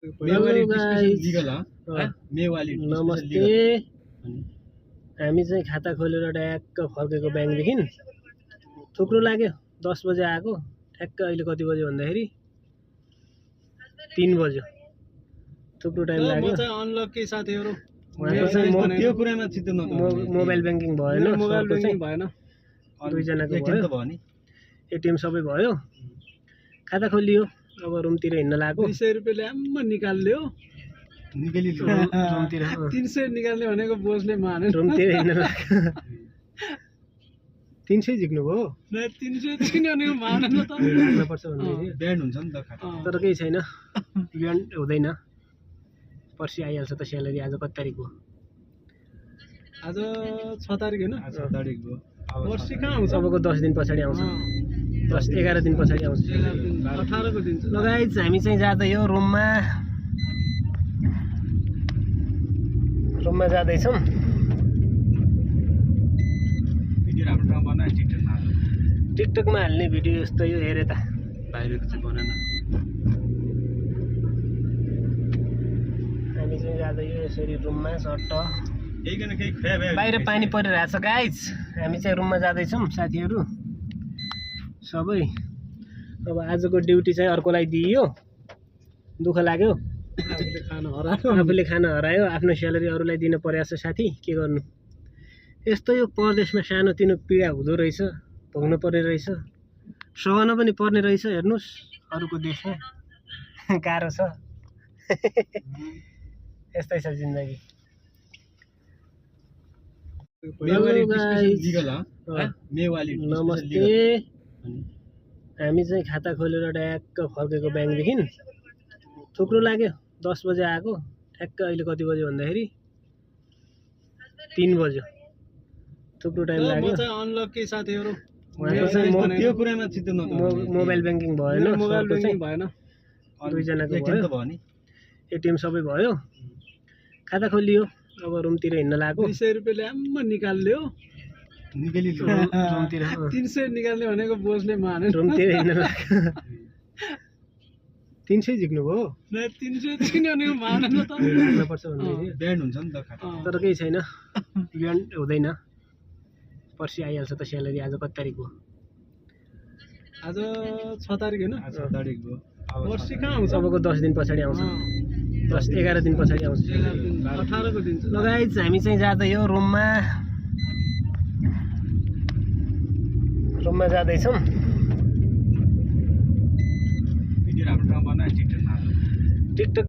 Hello guys, नमस्ते। हामी चाहिँ खाता खोलेर ट्याक्क फर्केको ब्याङ्कदेखि थुप्रो लाग्यो। 10 बजे आएको, ठ्याक्क अहिले कति बज्यो भन्दाखेरि 3 बज्यो। थुप्रो टाइम लाग्यो। अनलकी साथीहरु, त्यो कुरामा चित्त नदुखाउनु। मोबाइल ब्याङ्किङ भएन, दुईजनाको भयो। एटिएम सबै भयो, खाता खोलियो। अब रुमतिर हिँड्न लाग्यो। 200 रुपैयाँ ल्याम्म निकाल्यो। रुमतिर 300 निकाल्ने भनेको बोसले माने। रुमतिर हिँड्न लाग्यो। 300 झिक्नु भयो। 300 झिक्ने भनेको माने न त। लाग्नुपर्छ भन्दै ब्यान्ड हुन्छ नि त खाता। तर केही छैन, ब्यान्ड हुँदैन। पर्सि आइहाल्छ त स्यालेरी। आज कति तारिक भयो? आज 6 तारिक हैन? 6 तारिक भयो। पर्सि कहाँ आउँछ? अबको 10 दिन पछाडि आउँछ। 11 दिन पछाडि आउँछ। 18 को दिन। लगायत हामी चाहिँ जाँदैछौँ रुममा जाँदैछौँ। टिकटकमा हाल्ने भिडियो यस्तो यो हेरे त। बाहिरको चाहिँ बनाएन। हामी चाहिँ जाँदैछौँ यसरी रुममा सट्ट। बाहिर पानी परिरहेछ गाइज। हामी चाहिँ रुममा जाँदैछौँ साथीहरू सबै। अब आजको ड्युटी चाहिँ अर्कोलाई दिइयो। दुःख लाग्यो, आफूले खाना हरायो। आफ्नो स्यालेरी अरूलाई दिन परेछ साथी, के गर्नु। यस्तो यो परदेशमा सानोतिनो पीडा हुँदो रहेछ, भोग्नु पर्ने रहेछ, सहन पनि पर्ने रहेछ। हेर्नुहोस् अरूको देशमा गाह्रो छ। यस्तै छ जिन्दगी। नमस्ते। हामी चाहिँ खाता खोलेर ट्याक्क फर्केको ब्याङ्कदेखि थुप्रो लाग्यो। 10 बजे आएको, ठ्याक्क अहिले कति बज्यो भन्दाखेरि 3 बज्यो। थुप्रो टाइम लाग्यो। अनलकी साथीहरु, त्यो कुरामा चित्त नदुखाउनु। मोबाइल ब्याङ्किङ भएन, दुईजनाको भयो। एटिएम सबै भयो, खाता खोलियो। अब रुमतिर हिँड्न लाग्यो। 200 रुपैयाँ ल्याम्म निकाल्यो। रुमतिर 300 निकाल्ने भनेको बोसले माने। रुमतिर हिँड्न लाग्यो। 300 झिक्नु भयो। 300 झिक्ने भनेको माने न त। लाग्नुपर्छ भन्दै ब्यान्ड हुन्छ नि त खाता। तर केही छैन, ब्यान्ड हुँदैन। पर्सि आइहाल्छ त स्यालेरी। आज कति तारिक भयो? आज 6 तारिक हैन? 6 तारिक भयो। पर्सि कहाँ आउँछ? अबको 10 दिन पछाडि आउँछ। 11 दिन पछाडि आउँछ। 18 को दिन। लगायत हामी चाहिँ जाँदैछौँ रुममा जाँदैछौँ। टिकटक